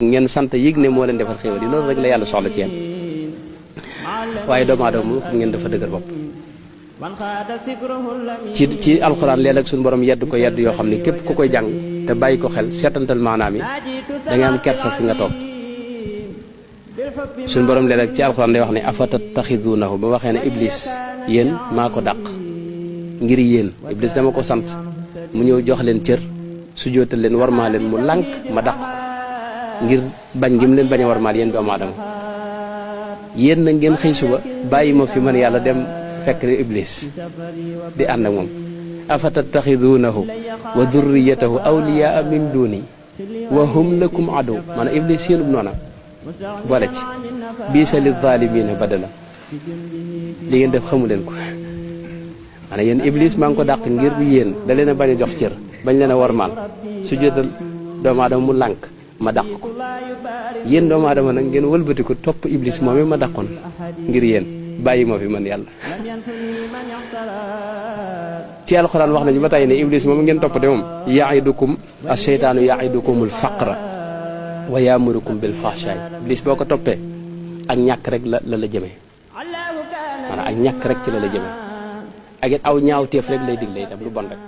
ngeen sant yëg ne moo leen defal xéewal yi loolu rek la yàlla soxla ci yéen waaye doomu aadama moom xam ngeen dafa dëgër bopp ci alxuraan léeg-léeg suñu borom yedd ko yedd yoo xam ne képp ku koy jàng te bàyyi ko xel seetantal maanaam yi da nga am kersa fi nga toog suñu borom léeg-léeg ci alxuraan day wax ne afatattaxiduunahu ba waxee ne iblis yéen maa ko dàq ngir yéen iblis dama ko sant mu ñëw jox leen cër su jootal leen warmaa leen mu lànk ma dàq ngir bañ gi mu leen bañ a warmaal yéen doomu aadama yéen na ngeen xëy suba bàyyi ma fi man yàlla dem fekk iblis di ànd ak moom afatattaxiduunahu wa durriyatahu awliyaa min duuni wa hum lakum adu maanaam iblis yéenub noona boole ci biisa li zaalimiina badala li ngeen def xamu leen ko maanaam yéen iblis maa ngi ko dàq ngir yéen da leen a bañ a jox cër bañ leen a warmaal su jotal doomu aadama mu lànk ma dàq ko yéen doomu aadama nag ngeen wëlbati ko topp iblis moom ma dàqoon ngir yéen bàyyi ma fi man yàlla ci alxuraan wax nañu ba tey ne iblis moom ngeen toppate moom yaidukum asheytaanu yaidukumul faqra wa yaamurukum bil fahshaay iblis boo ko toppee ak ñàkk rek la la jëmee maanaam ak ñàkk rek ci la jëmee ak it aw ñaawteef rek lay digle itam lu bon rek